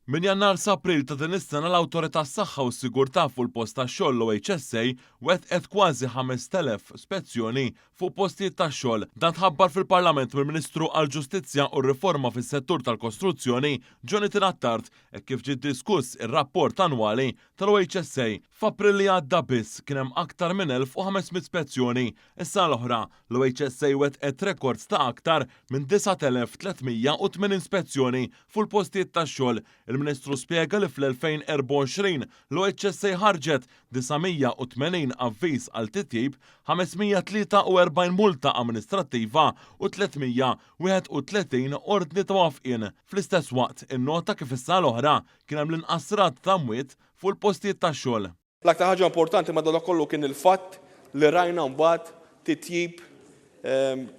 Minn Jannar sa April ta' din is-sena l-Awtorità għas-Saħħa u s-Sigurtà fuq il-Post tax-Xogħol l-OHSA wettqet kważi 5,000 spezzjoni fuq postijiet tax-xogħol. Dan tħabbar fil-Parlament mill-Ministru għall-Ġustizzja u r-Riforma fis-Settur tal-Kostruzzjoni Jonathan Attard hekk kif ġie diskuss ir-rapport annwali tal-OHSA. F'April li għadda biss kien hemm aktar minn 1,500 spezzjoni. Is-sena l-oħra, l-OHSA wettqet rekords ta' aktar minn 9,380 spezzjoni fuq il-postijiet tax-xogħol. Il-Ministru spjega li fl-2024 l-OHSA ħarġet 980 avviż għal titjib, 543 multa amministrattiva u 331 ordni ta' wafqien. Fl-istess waqt, innota kif is-sena l-oħra kien hemm l-inqas rata ta' mwiet fuq il-postijiet tax-xogħol. L-aktar ħaġa importanti ma' dan kollu kien il-fatt li rajna mbagħad titjib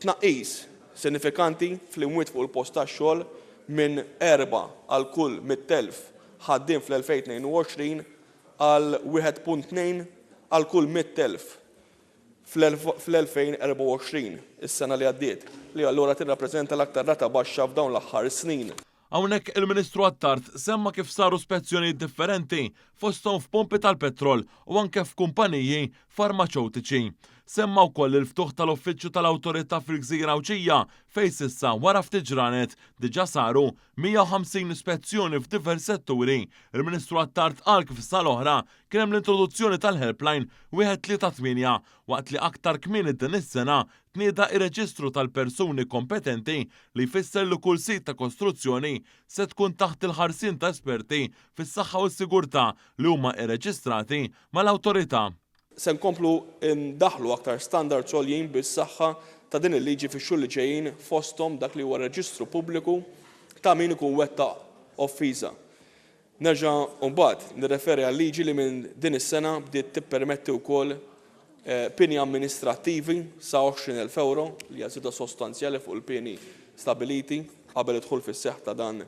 tnaqqis sinifikanti fl-imwiet fuq il-post tax-xogħol minn erbgħa għal kull 100,000 ħaddiem fl-2022 għal 1.2 għal kull 100,000 fl-2024, is-sena li għaddiet, li allura tirrappreżenta l-aktar rata baxxa f'dawn l-aħħar snin. Hawnhekk il-Ministru Attard semma kif saru spezzjonijiet differenti fosthom f'pompi tal-petrol u anke f'kumpaniji farmaċewtiċi. Semma wkoll il-ftuħ tal-uffiċċju tal-Awtorità fil-gżira Għawdxija fejn s'issa wara ftit ġranet diġà saru 150 spezzjoni f'diversi setturi. Il-Ministru Attard qal kif is-sena l-oħra kien hemm l-introduzzjoni tal-helpline 138 waqt li aktar kmieni din is-sena tnieda r-reġistru tal-persuni kompetenti li jfisser li kull sit ta' kostruzzjoni se tkun taħt il-ħarsien ta' esperti fis-saħħa u s-sigurtà li huma rreġistrati mal-awtorità. Se nkomplu ndaħħlu aktar standards għoljin bis-saħħa ta' din il-liġi fix-xhur li ġejjin fosthom dak li huwa reġistru pubbliku ta' min ikun wettaq offiża. Nerġa' mbagħad nirreferi għal-liġi li minn din is-sena bdiet tippermetti wkoll pieni amministrattivi sa 20,000 ewro, li hija żieda sostanzjali fuq il-pieni stabbiliti qabel id-dħul fis-seħħ ta' dan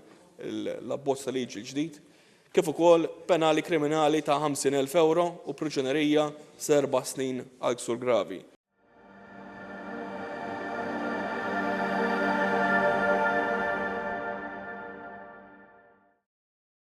l-abbozz ta' liġi l-ġdid, kif ukoll penali kriminali ta' 50,000 ewro u priġunerija sa erba' snin għal ksur gravi.